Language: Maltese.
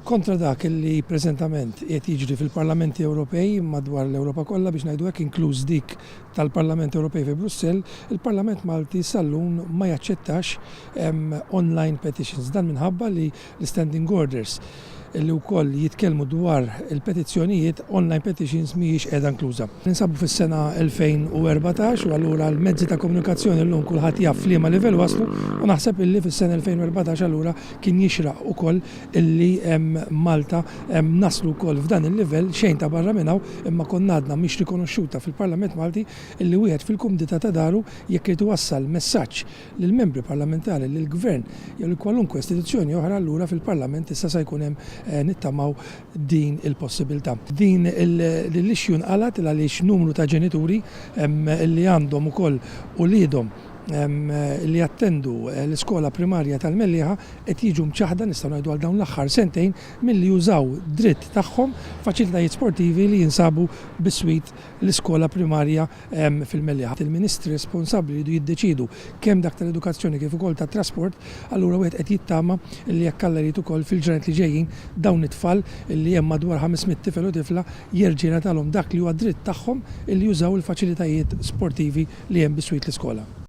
Kontra dak li preżentament qiegħed jiġri fil-Parlamenti Ewropej madwar l-Ewropa kollha, biex ngħidu hekk, inkluż dik tal-Parlament Ewropej fi Brussell, il-Parlament Malti sal-lum ma jaċċettax online petitions. Dan minħabba li l-standing orders li wkoll jitkellmu dwar il-petizzjonijiet, online petitions mhijiex qiegħda inkluża. Ninsabu fis-sena 2014 u allura l-mezzi ta' komunikazzjoni llum kulħadd jaf f'liema livell waslu u naħseb illi fis-sena 2014 allura kien jixraq ukoll illi Malta naslu wkoll f'dan il-livell, xejn ta' barra minn hawn, imma konna għadna mhix rikonoxxuta fil-Parlament Malti illi wieħed fil-kumdità ta' daru jekk irid iwassal messaġġ lill-membri parlamentari, lill-Gvern jew lil kwalunkwe istituzzjoni oħra allura fil-Parlament issa sa jkun hemm nittamaw din il-possibilità. Din l-issue nqalgħet għaliex numru ta' ġenituri li għandhom ukoll uliedhom li jattendu l-iskola primarja tal-Mellieħa qed jiġu mċaħħda, nistgħu ngħidu għal dawn l-aħħar sentejn, milli jużaw dritt tagħhom faċilitajiet sportivi li jinsabu biswit l-iskola primarja fil-Mellieħa. Il-Ministri responsabbli jridu jiddeċiedu kemm dak tal-edukazzjoni kif ukoll tat-trasport, allura wieħed qed jittama li jekk Alla jrid ukoll fil-ġranet li ġejjin dawn it-tfal li hemm madwar 500 tifel u tifla jerġa' jingħatalhom dak li huwa dritt tagħhom illi jużaw il-faċilitajiet sportivi li hemm biswit l-iskola.